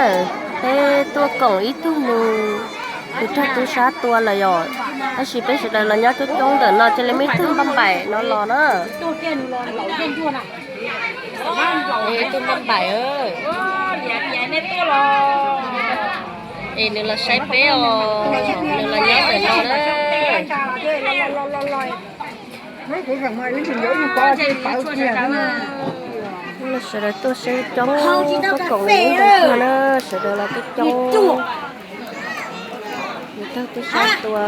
Peb tuaj koom ib tug nws, nws raug tub sab tua lawm yom, tab sis peb sawv daws los nyob coob coob ntawm no cia li muaj ib tug npaj npaim no los na. Ib tug npaj npaim, es nws los saib peb os, nws los nyob ntawm no na. Sawv daws tuaj saib coob, tuaj koom nws ib ntsis na, sawv daws los tuaj coob. Nws raug tub sab tua,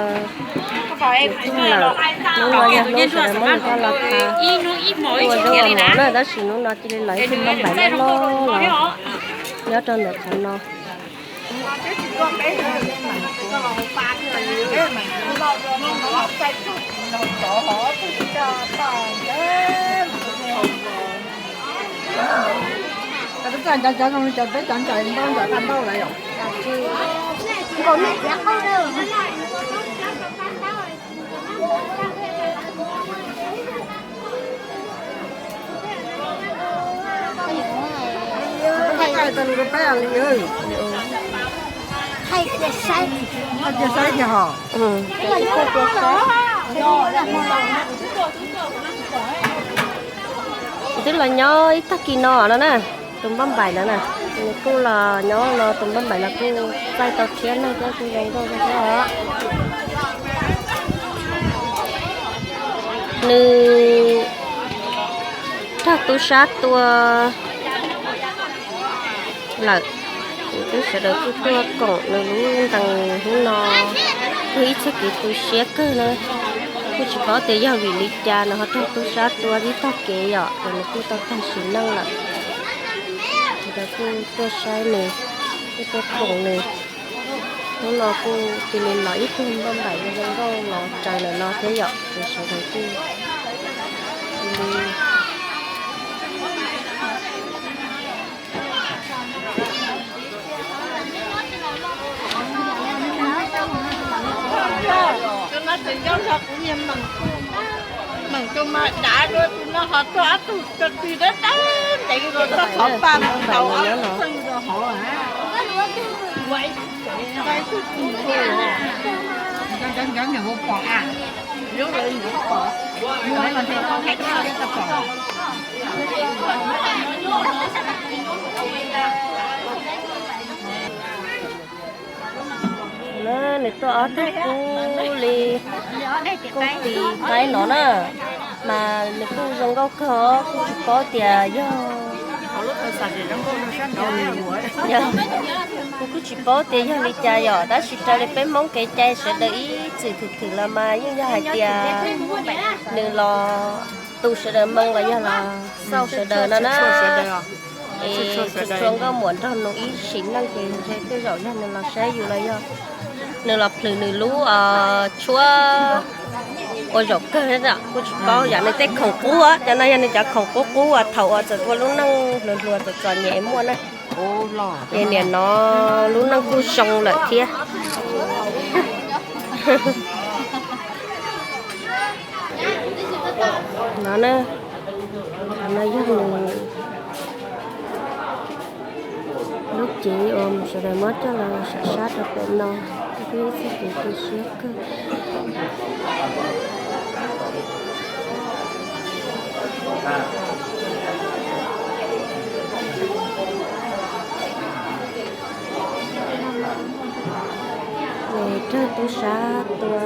nws tuag lawm. Hnub no yog hnub sawv daws muab nws coj los thav, ua zaub ua mov na, tab sis hnub no cia li los ib tug npaj npaim loj loj los nyob rau ntawm qhov no. Twb los nyob ib tag kis no no na, tus npaj npaim no na, nws kuj los nyob no, tus npaj npaim no kuj txaij tau thiab neeg thiab kuj zoo nkauj thiab os. Nws raug tub sab tua lawm, ces peb sawv daws kuj tuaj koom nws lub ntees hnub no, yog ib txoj kev tu siab kawg na. Kuj tsis paub tias yog vim li cas nws ho raug tub sab tua tib tag kev yom, ces nws kuj tau tag sim neej lawm. Sawv daws kuj tuaj saib nws, kuj tuaj koom nws. Hnub no kuj cia li los ib tug npaj npaim zoo nkauj los raws lawm no thiab yom, ces sawv daws kuj cia li Meem tus mas dav dua tus no ho tuag ob tug ko tw dab dab ntev los tuaj thov paj mus ntaus ob tug xeej rau hauv. Nws tuaj ob tug kub li kooj tis qaib no na, mas nws kuj zoo nkauj kawg, kuj tsis paub tias yog, kuv kuj tsis paub tias yog li cas yom, tab sis raws li peb Hmoob kev cai sawv daws ib txwm thwm thwm los mas yeej yog hais tias nws los tu sawv daws moo los yog los xauj sawv daws no na. Es txhua nkauj muam nrog nws ib sim neej ces ntshe tej zaum yog nws los saib yus los yog nws los plhws nws lub tshuab ua zaum kawg, kuj tsis paub yom. Nws tej khoom qub, cov no yog nws cov khoom qub qub uas thaum uas txawm ua lub neej hluas hluas txom txom nyem muaj na. Ces niam no lub neej kuj zoo lawm thiab. No na, qhov no yog nws lub cev uas mus sawv daws muab coj los sam sab rau pem no, ib txoj kev tu siab kawg. Nws raug tub sab tua.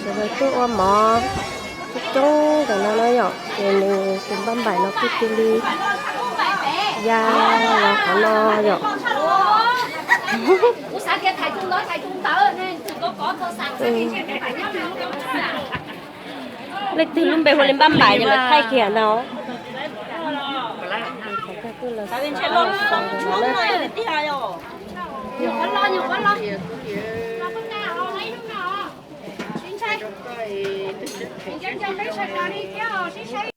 Sawv daws tuaj ua mov, Coob ntawm no no yom, ces nws tus npab npaim no kuj cia li ya los qhov no yom. Leej twg lub npe hu li npab npaim ces lawv thaij kiag ntag.